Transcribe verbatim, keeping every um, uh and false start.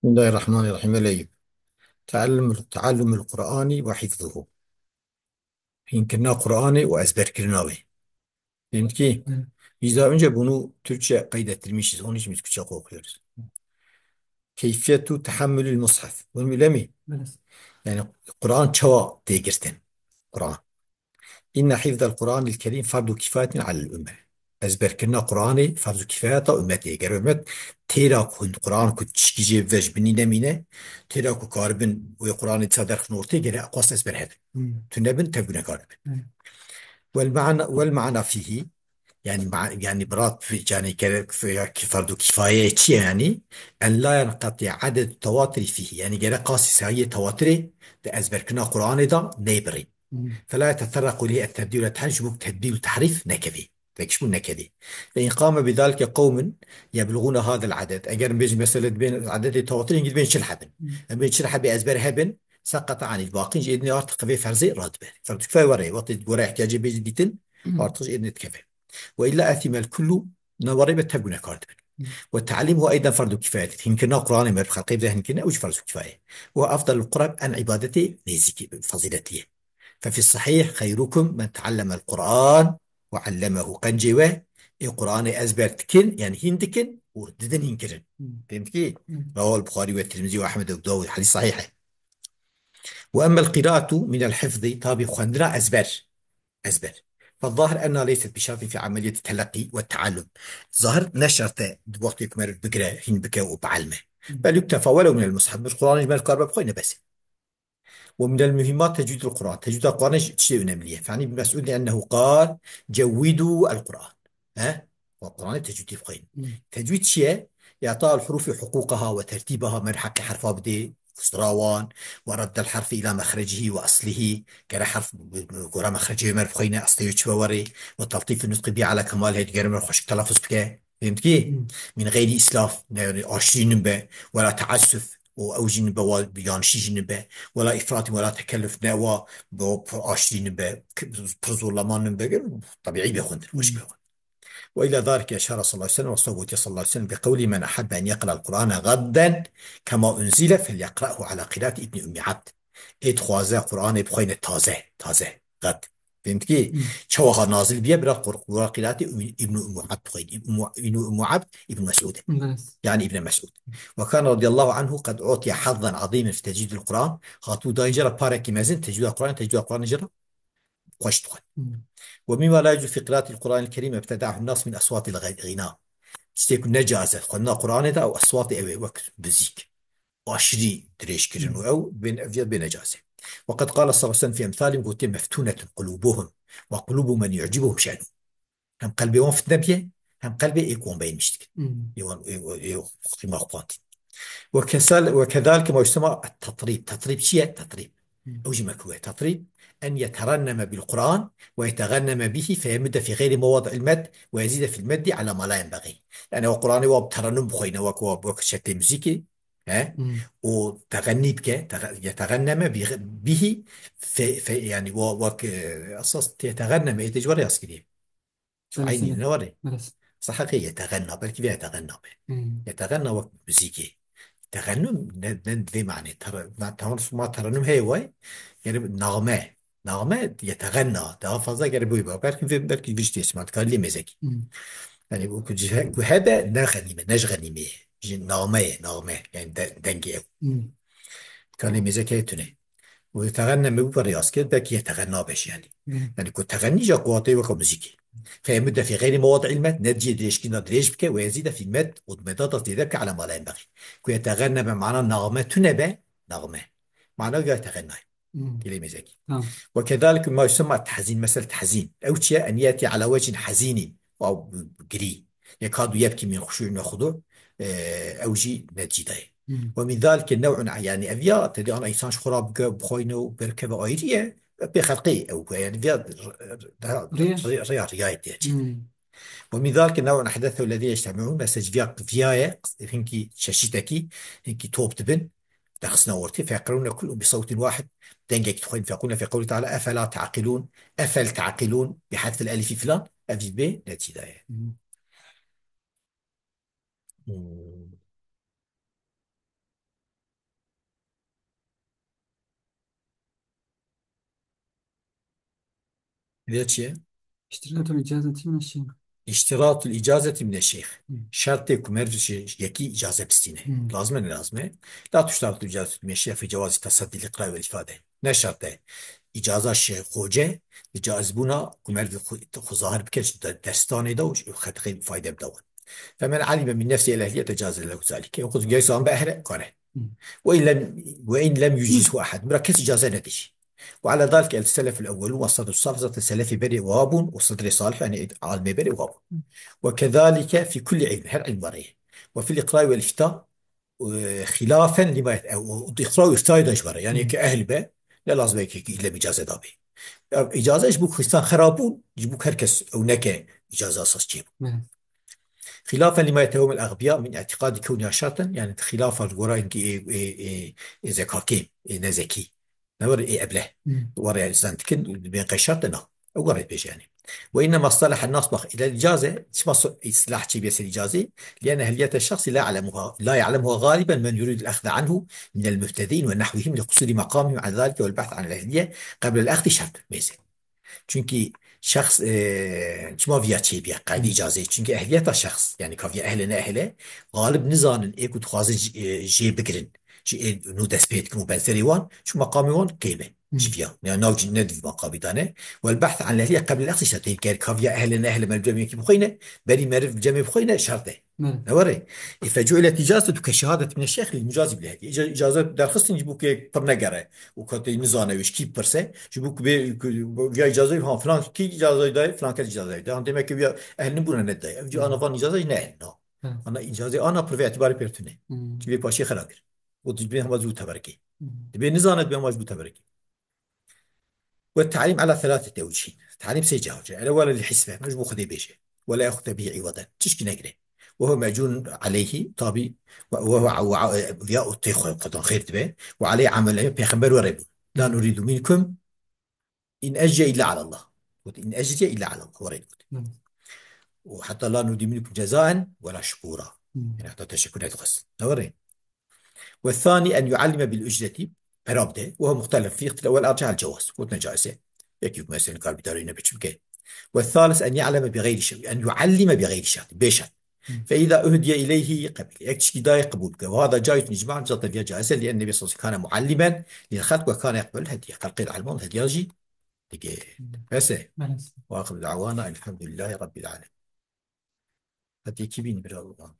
بسم الله الرحمن الرحيم. الأيب. تعلم، تعلم القرآن وحفظه. Hînkirina Qur'anê û ezberkirina wê. Demek ki, biz daha önce bunu Türkçe kaydettirmişiz. Onun için biz Kürtçe okuyoruz. Keyfiyetu tehammülül mushaf. Bunu öyle mi? Evet. Yani Kur'an çawa tê girtin? Kur'an. İnne hifzel Kur'anil Kerim fardu kifayetin alel ümme. Ezberkirina Kur'anê fardu kifayeta ummetê. Ger ummet têra ku Kur'an ku tişkî jê ve ji binî nemîne, têra ku karibin wê Kur'anê dîsa derxin ortê, gere xwest ezber hebin. Hmm. Tu nebin, tev gunekar dibin. Hmm. Wel ma'na, wel ma'na fihi, yani ma-, yani birat, yani gere ya ki fardu kifaye çi ye yani? En la yenqati adet tewatiri fihi. Yani gere qasî sayiyê tewatirê di ezberkirina Kur'anê de neybirin. Hmm. Fela yeteferrequ lehî et-tebdîl ve tehrîf, ji bo tebdîl û tehrîf nekevî. Pekişbûn nekevî. Fe in qame bi zalike qewmun yebluğûne hadel adet. Eger bêjin mesele dibên adetê tewatîr hingî dibên çil hebin. Hmm. Em bê çil hebê ezber hebin, seqete anîl baqîn ji êdinê artık qevê ferzê radibe. Ferdu kifayê were, wextê gore ihtiyacê bêjin dîtin, Hmm. artık ji êdinê dikeve. Ve illa ethimel kullu, na were be tev gunekar dibin. Hmm. Ve ta'lîmuhu eyden fardu kifayet. Hinkirina Kur'anê me bi xelqê bide hinkirine, ew jî fardu kifayê. Ve efdalul qurab en ibadetê nêzîkî, fazîletî ye. Fe fî sahîh, xeyrukum men teallemel Qur'an ve allemehu. Qencê we ê Qur'anê ezber dikin, yani hîn dikin û didin hîn kirin. Hmm. Fêm dikî? Hmm. Rawal Buxarî ve Tirmizî ve Ehmed ve Dawud. Hadîs sahîh e. Ve emmel qiraatu minel hifzi, tabî xwendina ezber. Ezber. Fe zahir enna leyset bi şartin fi ameliyeti teleqî ve teallum. Zahir ne şert e di wextê ku meriv bigire, hîn bike û bielme. Hmm. Bel yuktefa welew minel mushaf. Bir Qur'anê ji meriv karibe bixwîne bes e. Ve minel muhimmat tecwîdul Qur'an. Tecwîda Qur'anê ji tiştê önemli ye. Fe an Îbn Mes'ûd ennehu qal, cewwidû el Qur'an. He? Ve Qur'anê tecwîdî bixwîn. Hmm. Tecwîd çi ye? Î'ta'ul hurûfî huqûqaha ve tertîbaha, meriv heqê herfa bidê, xistira wan, ve reddel herfi îla mexrecihî ve eslihî, gere herf gora mexrecê wê meriv bixwîne, eslê wê çi be werê, ve teltîfî nutqî bî ala kemalihî, gere meriv xweşik telafuz bike. Fêm dikî? Hmm. Min xeyrî îslaf, ne, yani aşirî nibe, wela teassuf, û ew jî nibe wa yanlişî jî nibe, wela îfratî, wela tekelluf, ne wa bi wa pir aşirî nibe, k-, pir zorlama nibe, ger tebîî bê xwendin, xweş bê xwendin. Ve ila zalike eşara sallallahu aleyhi ve sellem, ve gotiye sallallahu aleyhi ve sellem, bi qewlî men ahabbe en yeqra el-Qur'ane gadden kema unzile felyeqra'hu ala qiraati İbni Ummi Abd. Ê dixwaze Qur'anê bixweyne taze, taze, gad. Fêm dikî? Hmm. Çawa ha nazil biye, bira Qur-, Qur'an qiraatê Ü-, Îbnû Ummu Abd bixwîn. Îbnû, Îbnû Ummu Abd, Îbn Mes'ûd e. Belê. Yani Îbn Mes'ûd. Ve kâne radiyallahu anhu qed utiye hazzan azîmen fi tecwîdil Qur'an. Hatû dayîn jê re parek mezin tecwîda Qur'an, tecwîda Qur'an jê re xweş dixwend. Hmm. Ve mimma la yecuzu fi qiraatil Qur'anil Kerîm ibteda'ahun nas min eswatil ghi-, ghina. Tiştê ku ne caiz e, xwendina Qur'anê de ew eswatê ew ê wek muzîk. Aşirî dirêj kirin û Hmm. ew bên, ev ya bê necazê. Ve qed qala sallallahu aleyhi ve sellem fî emsalihim, gotiye, meftûnetun qulûbuhum ve qulûbu men yu'cibuhum şe'nu. Hem qelbê wan fitne biye, hem qelbê ê ku wan beynmiş dikin. Hmm. Ê wan, ê, ê, ê qîma xwantî. Ve kesal-, ve kezalike ma yusema et-tetrîb. Tetrîb çi ye? Tetrîb. Hmm. Ew jî mekruh e. Tetrîb, en yeterenneme bil Qur'an ve yetegenneme bihi fe yemudde fî xeyrî mewadi'il med ve yezîde fil meddi ala ma la yenbegî. Yani o Qur'anê wa bi terennum bixweyne, wek, wek, wek şeklê muzîkê, He? Hmm. O tegennî bike, tege-, yetegenneme bi-, bihi fe-, fe-, yani wa-, wek, e, esas yetegenneme, ê tê ji we re yazkirî. Belê, Eynî, sene. Ne warê? Belê. Saheqê yetegenna, belkî vê yetegenna be. Hmm. Yetegenna wek muzîkê. Tegennum ne, ne vê manê. Tere-, ma, tamam, ma terennum heye way, yani name. Name yetegenna. Daha fazla gere boy bak. Belkî vê, belkî vî ji tê sima, dikarî lê mêzekî. Hmm. Yani bu ku cih-, ku hebe ne xenîme, ne ji xenîmê ye. Ji name ye, name. Yani de-, dengê ew. Hmm. Dikarî lê mêzekê tune. Û yetegenneme bû riyaz kir, belkî yetegenna be jî yani. Hmm. Yani ku tegennî ja ku hatê weka muzîkê. Fe yemudde fî xeyrî mewadi'il med, ne cihê dirêjkirina dirêj bike, ve yezîde fîl med, û di meda da zêde bike ala ma la yenbexî. Ku yetegenneme mana name tune be, name. Mana ya yetegennayê. Hmm. Dilê mêzekî. Tamam. Ve kezalike ma yusemma tehzîn, mesel tehzîn. Ew çi ye? En yetî ala wechin hezînî. Ew girî. Yekadu yebkî min xuşû'in ve xudu'. E, ew jî neticî dayê. Hmm. Ve min zalike new'un, yani ev ya, te dî ana însan ji xwe re bike, bixweyne û berkeve ayrî ye. Pê xelqê ew ku, yani viya r-, r-, daha Rêya. rê-, rêya riyayê tê çêkir. Hmm. Ve min zalike new'un ehdethehu lezîne yectemi'ûn, mesel ji viya, viya ye, hinkî çeşîtekî, hinkî top dibin, derxistina ortê, feyeqreûne kulluhum bi sewtin wahid, dengekî dixweynin, feyeqûlûne fî qewlî teala, efela te'qilûn, efel te'qilûn, bi hedfil elifî filan, ev jî bê neticî dayê. Hmm. Hmm. Vê çi ye? İştiratul icazeti mineşşeyh. İştiratul icazeti mineşşeyh. Hı. Şertê ku meriv ji yekî îcaze bistîne. Hı. Lazim e, ne lazim e? La tuştaratul icazeti mineşşeyh fi cewazi tasaddi li qira vel ifade. Ne şert e. Îcaza ji xoce, li caizbûna ku meriv xwe, xwe zahir bike ji de-, derstanê de û ji xebiqê fayde bide wan. Femen alime min nefsî el ehliyete caze lehu zalike. Yokuz gerek zaman be ehle kare. Hı. Ve in lem, ve in lem yucizhu ahad. Mira kes îcaze nedî jî. Ve ala zalike el seleful evvelûn ve sadru salih, zaten selefê berê wa bûn û sadrê salih, yani alimê berê wa bûn. Ve kezalike fi kulli ilm, her ilm var. Ve fil iqra vel ifta, e, xilafen lima yet-, e, û iqra û iftayê de ji var. Yani Hı. ki ehl be, ne lazim e ki ille îcaze da bê. Ya, îcaze ji bo ku însan xera bûn, ji bo ku her kes ew neke îcaze esas çê bû. Evet. Xilafen lima yetewhem el agbiya min îtîqadî kewniha şerten, yani xilafa li gora ê, ê, ê, ê zekakê, ê nezekî. Ne were ê ebleh. Hı. Were yani sen dikin, bên qey şert na. Ew were bêje yani. Ve innema stalaha nas bak, ila îcaze, çima so-, îstilah çê bê ser îcazê, lienne ehliyete şexsî la ya'lemuha, la ya'lemuha galiben men yuridu el-ahda anhu min el-muhtedîn ve nahwihim li qusûrî meqamihim an zalike vel bahth an el-ehliye qebl el-ahdi şert. Mêze. Çünkü şexs, e, çima viya çêbiye, qaydî îcazê. Çünkü ehliyeta şexs, yani kaviya ehle ne ehle, galib nizanin ê ku dixwazin ji, e, jê bigirin. Ji ê nû dest pê dikin û benzerê wan, çi meqamê wan kêm e. Hı. Ji viya. Yani nav ne di vî meqamî de ne. Wel behth an ehliyye qebl el-aqd şert e. Ger kaviya ehle ne ehle meriv cemê yekî bixweyne, berî meriv cemê bixweyne şert e. Evet. Ne were? E, fecu'ilet îcazet ke şehadet min şeyx lil mucazi bil hediye. Îca-, îcazet derxistin ji bo ke pir negere. Û katê nizane wê ji kî bipirse. Ji bo ku bê, ku, viya îcazeyê, ha, filan kî îcazeyê daye, filan kes îcazeyê daye. Han demek ki viya ehl nibûne nedaye. Ev cî Hı. ana van îcazeyê ne ehl na. Evet. Ana îcazê ana pir vê îtibarê pê tune. Hı. Ki vê paşê xera kir. Û dibê hema zû teberikê. Hı. Dibê nizane dibê hema ji bo teberikê. Ve ta'lim ala thelâthe tewcîhin. Ta'lim sê cihê. El-ewwel lil-hisbe, ji bo Xwedê bêje. Ve la ya'xuze bihi iwaden. Tişkî negire. Ve huve mecûnun aleyhi, tabî, ve, ve, ve, ve, ya û tê xwe qedan xêr dibe. Ve aleyhi amel, pêxember were bû. La nuridu minkum in ecre illa alallah. Got, in ecriye illa alallah. Were got. Hı. Û heta la nuridu minkum cezaen ve la şukura. Hı. Yani heta teşekkür nedixwest. Ne were? Ve thani en yuallime bil ücreti, pera bide, ve huve muhtelef fî, îxtilaf, wel arceh el cewaz. Gotin caiz e. Yekî ku mesela kar bi darî nebe çi bike. Ve thalis en ya'leme bi gayri şert, en yuallime bi gayri şert, bê şert. Hı. Fe îza uhdiye ileyhi qebile. Yek tişkî dayê qebûl bike. Ve hada caizun icma'an, zaten viya caiz e, li'enne Nebi sallallahu aleyhi ve sellem kâne muallimen lil halk ve kâne yeqbelul hediye. Xelqê dielîman, hediya jî dike. Bes e. Bes. Ve axiru da'wana elhamdülillahi rabbil alemin. Hadi iki bin bir Allah.